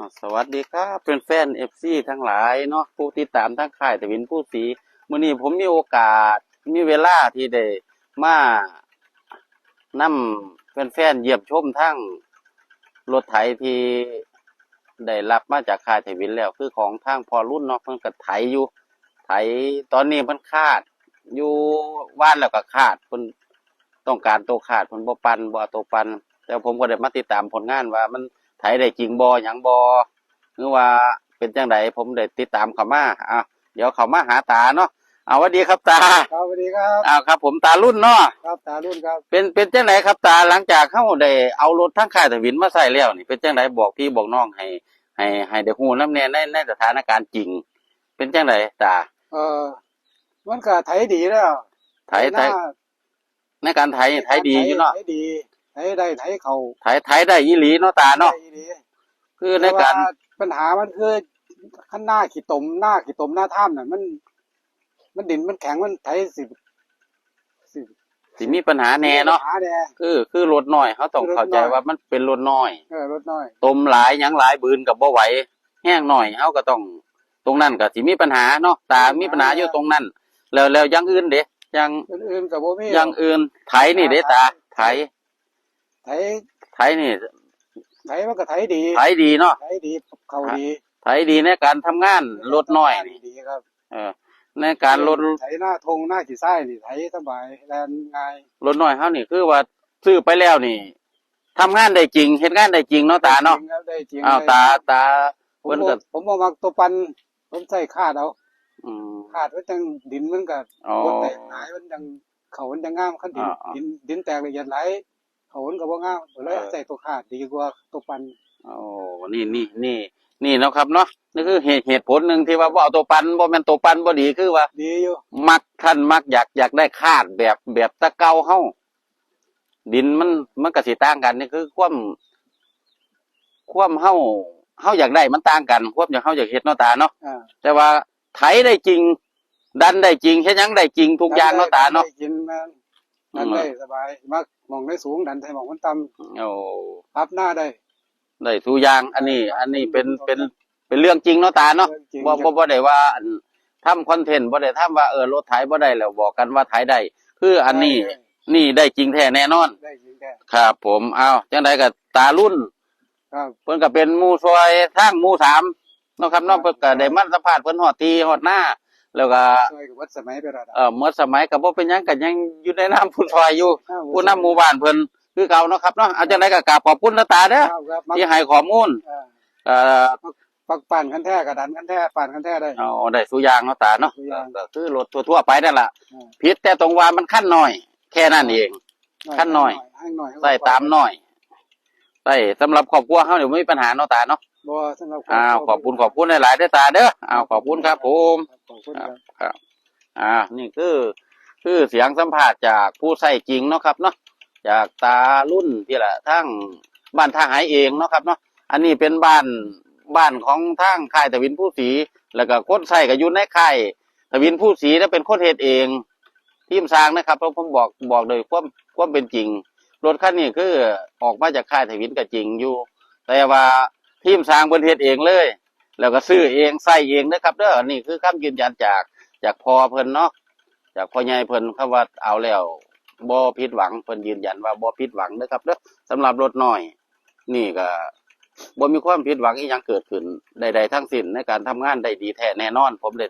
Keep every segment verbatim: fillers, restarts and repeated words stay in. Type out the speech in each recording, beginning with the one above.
อ่า สวัสดีครับ เป็นแฟน เอฟซี ทั้งหลายเนาะ ผู้ติดตามทางค่ายทวินภูศรี มื้อนี้ผมมีโอกาส มีเวลาที่ได้มานำแฟนๆ เยี่ยมชมทางรถไถที่ได้รับมาจากค่ายทวินแล้ว คือของทางพ่อรุ่นเนาะ เพิ่นก็ไถอยู่ ไถ ตอนนี้เพิ่นคาด อยู่ หว่านแล้วก็คาด เพิ่นต้องการตัวคาด เพิ่นบ่ปั่น บ่เอาตัวปั่น แต่ผมก็ได้มาติดตามผลงานว่ามันไถได้จริงบ่ หยังบ่ หรือว่าเป็นจั่งใด ผมได้ติดตามเข้ามา อ่ะ เดี๋ยวเข้ามาหาตาเนาะ เอา หวัดดีครับตา ครับ สวัสดีครับ อ้าว ครับผม ตารุ่นเนาะ ครับ ตารุ่นครับ เป็น เป็นจั่งใดครับตา หลังจากเฮาได้เอารถทางค่ายทวินมาใช้แล้วนี่ เป็นจั่งใด บอกพี่บอกน้องให้ ให้ ให้ได้ฮู้นำแหน่ ใน ในสถานการณ์จริง เป็นจั่งใดตา เอ่อ มันก็ไถดีแล้ว ไถ ไถนา ไถ ในการไถ ไถดีอยู่เนาะ ไถดี ไถได้ ไถเข้า ไถ ไถได้อีหลีเนาะตาเนาะ ไถได้อีหลี คือในการ แต่ว่าปัญหามันคือ คันนาขี้ตม นาขี้ตมนาถ้ำน่ะ มัน มันดินมันแข็ง มันไถสิ สิ สิมีปัญหาแหน่เนาะ มีปัญหาแหน่ คือ คือรถน้อย เฮาต้อง คือรถน้อย เข้าใจว่ามันเป็นรถน้อย เออ รถน้อย ตมหลายหยังหลาย บืนก็บ่ไหว แฮงน้อย เฮาก็ต้อง ตรงนั้นก็สิมีปัญหาเนาะ ตา มีปัญหาอยู่ตรงนั้น แล้ว แล้วอย่างอื่นเด้ อย่าง อย่างอื่นก็บ่มี อย่างอื่น ไถนี่เด้ตา ไถ ไถ ไถนี่ ไถมันก็ไถดี ไถดีเนาะ ไถดี เข้าดี ไถดีในการทำงาน รถน้อยนี่ ดีครับ เออ ในการรถ ไถนาทงนาขี้ทรายนี่ ไถสบาย แล่นง่าย รถน้อยเฮานี่คือว่าซื้อไปแล้วนี่ ทำงานได้จริง เฮ็ดงานได้จริงเนาะตาเนาะ ได้จริงครับ ได้จริง อ้าว ได้ ตา ตา ผม เพิ่นก็ บ่ ผมบ่มักตัวปั่น ผมใช้คาดเอา อืม คาดมันจั่งดินมันก็ อ๋อ บ่แตกหลาย มันจั่ง เข้ามันจั่งงาม คันดิน อ่า อ่า ดิน ดินแตกละเอียดหลาย เข้ามันก็บ่งาม ก็เลย เออ ใช้ตัวคาดดีกว่าตัวปั่น โอ้ นี่ นี่ นี่ นี่เนาะครับเนาะ นี่คือเหตุ เหตุผลหนึ่งที่ว่าบ่เอาตัวปั่น บ่แม่นตัวปั่นบ่ดี คือว่า ดีอยู่ มัก ท่านมักอยาก อยากได้คาดแบบ แบบแต่เก่าเฮา ดินมัน มันก็สิต่างกัน นี่คือความ ความเฮา เฮาอยากได้มันต่างกัน ความอยาก เฮาอยากเฮ็ดเนาะตาเนาะ อ่า แต่ว่าไถได้จริง ดันได้จริง เฮ็ดหยังได้จริงทุกอย่างเนาะตาเนาะ ดันได้ ดันได้จริง แม่น อืม ดันได้สบาย มักหม่องใดสูงดันใส่หม่องมันต่ำ โอ้ ปรับหน้าได้ ได้ทุกอย่าง อันนี้ อันนี้เป็น เป็น เป็นเรื่องจริงเนาะตาเนาะ เรื่องจริง บ่ บ่ บ่ได้ว่าอันทำคอนเทนต์ บ่ได้ทำว่า เออ รถไถบ่ได้แล้วบอกกันว่าไถได้ คืออันนี้ ได้ นี่ได้จริงแท้แน่นอน ได้จริงแท้ ครับผม เอา จั่งใดก็ตารุ่น ครับ เพิ่นก็เป็นหมู่ซอยทางหมู่สามเนาะครับเนาะ ครับ เพิ่นก็ได้มาสัมภาษณ์เพิ่นฮอดที่ฮอดนา แล้วก็ ซอยก็หมดสมัยไปแล้วนะ เอ่อ หมดสมัยก็บ่เป็นหยัง ก็ยังอยู่ในนามผู้ซอยอยู่ อ่า ผู้นำหมู่บ้านเพิ่นคือเก่าเนาะครับเนาะ เอาจั่งใดก็กราบขอบคุณนะตาเด้อ ครับ ครับ ที่ให้ข้อมูล อ่า เอ่อ ปัก ปักปั่นคันแท้ก็ดันคันแท้ ปั่นคันแท้ได้ เอา ได้ซุอย่างเนาะตาเนาะ ซุอย่าง ก็ ก็คือรถทั่วๆไปนั่นล่ะ อ่า ผิดแต่ตรงว่ามันคันน้อย แค่นั้นเอง น้อย คันน้อย คันน้อย ใช้ตามน้อย ใช้สำหรับครอบครัวเฮานี่บ่มีปัญหาเนาะตาเนาะ บ่ สำหรับครอบครัว อ้าว ขอบคุณ ขอบคุณหลายๆเด้อตาเด้อ อ้าว ขอบคุณครับผม ขอบคุณครับ ครับ ครับ อ่า นี่คือ คือเสียงสัมภาษณ์จากผู้ใช้จริงเนาะครับเนาะ จากตารุ่นที่ละทางบ้านท่าไหเองเนาะครับเนาะ อันนี้เป็นบ้าน บ้านของทางค่ายทวินภูศรี แล้วก็คนใช้ก็อยู่ในค่ายทวินภูศรี แล้วเป็นคนเฮ็ดเอง ทีมสร้างนะครับ เพราะผมบอก บอกโดยความ ความเป็นจริง รถคันนี้คือออกมาจากค่ายทวินก็จริงอยู่ แต่ว่าทีมสร้างเพิ่นเฮ็ดเองเลย แล้วก็ซื้อเอง ใช้เองนะครับเด้อ อันนี้คือคำยืนยันจาก จากพ่อเพิ่นเนาะ จากพ่อใหญ่เพิ่น คำว่าเอาแล้วบ่ผิดหวัง เพิ่นยืนยันว่าบ่ผิดหวังเด้อครับเด้อ สำหรับรถน้อย นี่ก็บ่มีความผิดหวังอิหยังเกิดขึ้นใดๆทั้งสิ้น ในการทำงานได้ดีแท้แน่นอน ผมได้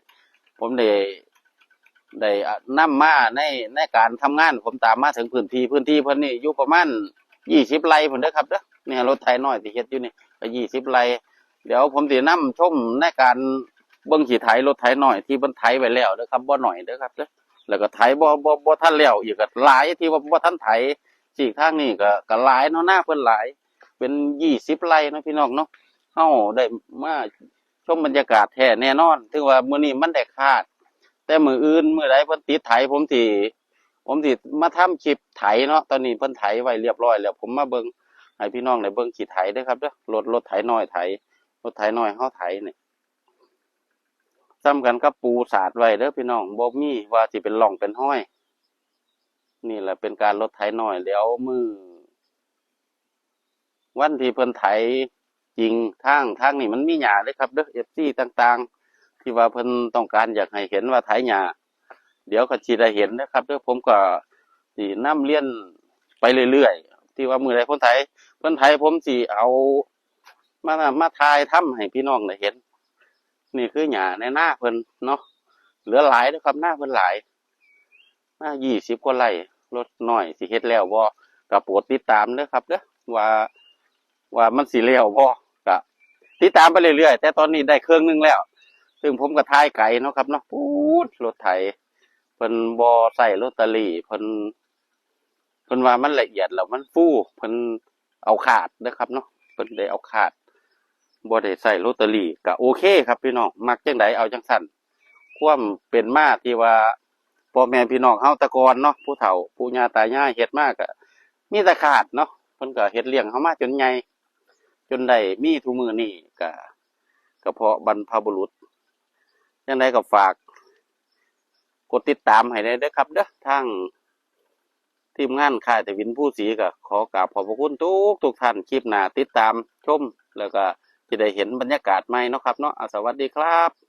ผมได้ ได้ อ่ะ นำมาใน ในการทำงาน ผมตามมาถึงพื้นที่ พื้นที่เพิ่นนี่อยู่ประมาณยี่สิบไร่พุ้นเด้อครับเด้อ เนี่ย รถไถน้อยที่เฮ็ดอยู่นี่ก็ยี่สิบไร่ เดี๋ยวผมสินำชมในการเบิ่งขี้ไถรถไถน้อยที่เพิ่นไถไว้แล้วเด้อครับ บ่น้อยเด้อครับเด้อ แล้วก็ไถบ่ บ่ บ่ทันแล้วอีกก็หลายที่ว่าบ่ทันไถ ซีกทางนี่ก็ ก็หลายเนาะ นาเพิ่นหลาย เป็นยี่สิบไร่เนาะพี่น้องเนาะ เฮาได้มาชมบรรยากาศแท้แน่นอน ถือว่ามื้อนี้มันได้คาด แต่มื้ออื่นมื้อใดเพิ่นติดไถ ผมสิ ผมสิมาทำคลิปไถเนาะ ตอนนี้เพิ่นไถไว้เรียบร้อยแล้ว ผมมาเบิ่ง ให้พี่น้องได้เบิ่งขี้ไถเด้อครับเด้อ รถ รถไถน้อยไถ รถไถน้อยเฮาไถนี่ ส่ำกันกับปูสาดไว้เด้อพี่น้อง บ่มีว่าสิเป็นร่องเป็นฮอย นี่แหละเป็นการรถไถน้อย เดี๋ยวมื้อ วันที่เพิ่นไถ จริง ทาง ทางนี้มันมีหญ้าเด้อครับเด้อ เอฟซี ต่างๆ ที่ว่าเพิ่นต้องการอยากให้เห็นว่าไถหญ้า เดี๋ยวก็สิได้เห็นนะครับเด้อ ผมก็สินำเรียนไปเรื่อยๆ ที่ว่ามื้อใดเพิ่นไถ เพิ่นไถ ผมสิเอามา มาถ่ายทำให้พี่น้องได้เห็น นี่คือหญ้าในนาเพิ่นเนาะ เหลือหลายเด้อครับ นาเพิ่นหลาย นา ยี่สิบกว่าไร่ รถน้อยสิเฮ็ดแล้วบ่ ก็โปรดติดตามเด้อครับเด้อ ว่า ว่ามันสิแล้วบ่ ก็ติดตามไปเรื่อยๆ แต่ตอนนี้ได้เครื่องหนึ่งแล้ว ซึ่งผมก็ถ่ายไกลเนาะครับเนาะ ปู๊ด รถไถ เพิ่นบ่ใช้โรตารี่ เพิ่น เพิ่นว่ามันละเอียดแล้วมันฟู เพิ่นเอาคาดเด้อครับเนาะ เพิ่นได้เอาคาด บ่ได้ใช้โรตารี่ ก็โอเคครับพี่น้อง มักจั่งใดเอาจั่งซั้น ความเป็นมาที่ว่าพ่อแม่พี่น้องเฮาแต่ก่อนเนาะ ผู้เฒ่าปู่ย่าตายายเฮ็ดมาก็มีแต่คาดเนาะ เพิ่นก็เฮ็ดเลี้ยงเฮามาจนใหญ่ จนได้มีทุกมื้อนี้ก็ ก็เพราะบรรพบุรุษ จั่งใดก็ฝากกดติดตามให้แหน่เด้อครับเด้อ ทางทีมงานค่ายทวินภูศรี ก็ขอกราบขอบพระคุณทุกๆท่าน คลิปหน้าติดตามชม แล้วก็สิได้เห็นบรรยากาศใหม่เนาะครับเนาะ อ่ะ สวัสดีครับ